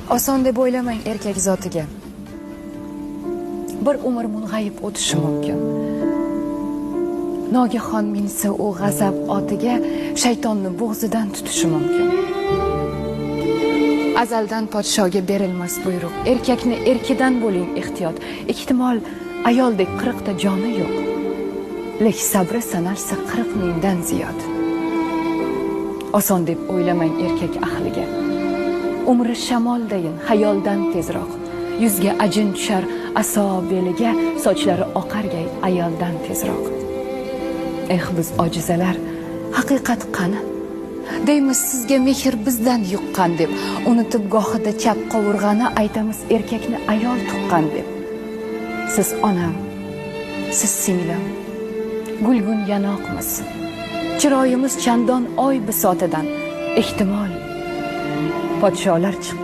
Oson deb o'ylamang erkak zotiga. Bir umr mung'ayib o'tishi mumkin. Nogahon minsa u g'azab otiga, shaytonni bo'g'zidan tutishi mumkin. Azaldan podshoga berilmas buyruq. Erkakni erkidan bo'ling ehtiyot. Ehtimol ayoldek 40 ta joni yo'q. Lek sabri sanalsa 40 mingdan ziyod. Oson deb o'ylamang erkak ahliga. Umri shamoldayin, xayoldan tezroq. Yuzga ajin tushar, aso beliga, sochlari oqargay ayoldan tezroq. Eh, biz ojizalar, haqiqat qani? Deymiz sizga mehr bizdan yuqqan deb, unutib gohida chap qovurg'ani aytamiz erkakni ayol tuqqan deb. Siz onam, siz singlim, gulgun yanoqmiz. Chiroyimiz chandon oy bisotidan. Ehtimol podsholar chiqqan